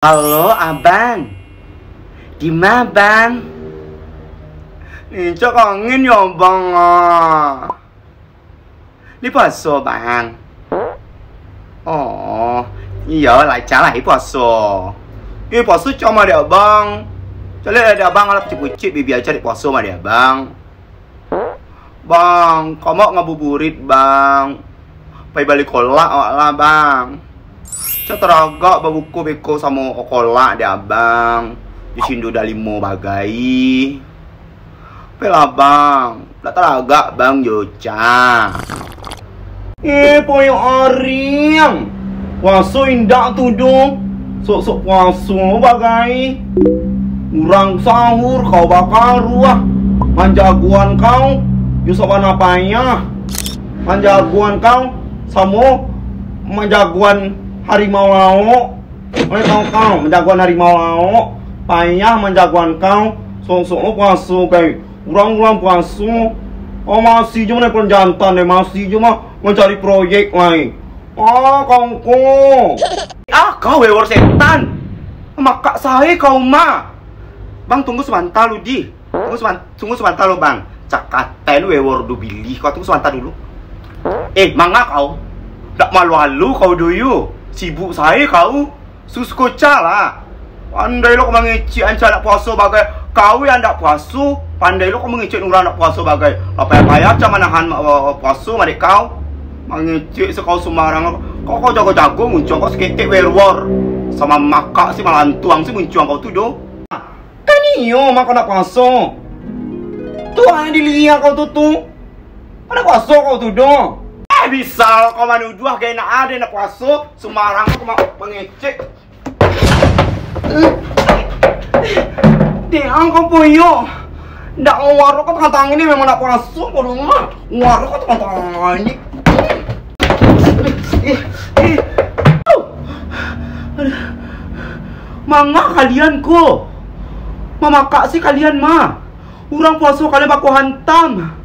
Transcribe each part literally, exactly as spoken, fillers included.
Halo, Abang. Di ma, Bang? Ni cak angin yo, Bang, ah. Lai puaso, Bang? Oh, iyo, lancar lah lai puaso. Eh, puaso cak ma dek Abang? Caliak lah dek Abang, alah pucik-pucik bibia cak dek puaso ma dek Abang. Bang, kau mah ngabuburit, Bang. Pai bali kolak awak lah, Bang. Cak taragak babuko beko samo kolak dek Abang. Di sindo dalimo bagai. Pai lah, Bang. Ndak taragak, Bang, jo cak. Eh, poyo ariang. Puaso indak tu doh. Sok-sok puaso bagai. Urang sahur kau bakaruah. Manjagoan kau, yo sabana payah. Manjagoan kau, samo manjagoan harimau laok. Oleh kau, kau manjagoan harimau laok. Payah manjagoan kau. Sok-sok lo puaso, kai. Urang-urang puaso. Oh, masih jo mah nelpon jantan, eh. Masih jo mah mancari proyek lai. Ah, kau ko. Ah, kau wewor setan. Makak sae kau mah. Bang, tunggu sabanta lu, di. Tunggu saban-, tunggu sabanta lu, Bang. Cakatai lu wewor dubilih. Kau tunggu sabanta dulu. Eh, manga kau? Ndak malu-alu kau doyo. Sibuk sae kau. Suskoca lah. Pandai lo kau mangecek anca ndak puaso bagai. Kau yang ndak puaso, pandai lo kau mangecek urang ndak puaso bagai. Lah payah-payah cak manahan, eh, puaso madek kau. Mangecek se kau sumbarang. Kau, kau jago-jago muncuang kau saketek wewor. Samo makak si malantuang si muncuang kau tu doh. Kan iyo mah kau ndak puaso. Tu yang diliek kau tu, tu. Kau ndak puaso kau tu doh. Eh, bisa kau manuduah kau ndak ado ndak puaso. Sumbarang kau ma-, mangecek. Dek ang kau poyo. Ndak, warok kau tangah-tangah ni memang ndak puaso kau rumah. Warok kau tangah-tangah ni. Eh, eh. Aduh. Manga kalian ko. Mamakak se kalian mah. Urang puaso kalian baku hantam.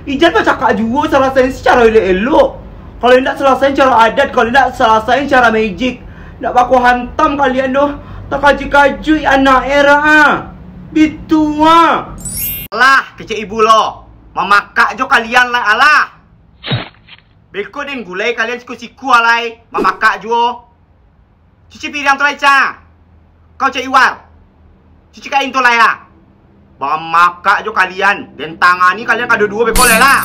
Ijan bacakak juo, salasaian secara elok-elok. Kalau indak salasaian cara adat, kalau indak salasaian cara magic. Ndak baku hantam kalian doh. Takajuik-kajuik anak era, ah. Bitu, ah. Alah, kecek ibu lo. Mamakak jo kalian lah, alah. Beko den gulai kalian siku-siku alai, mamakak juo. Cuci piriang tu lai, Ca. Kau, Cak Iwar. Cuci kain tu lai, ah. Bamakak jo kalian, den tangani kalian kaduo-duo beko lai lah.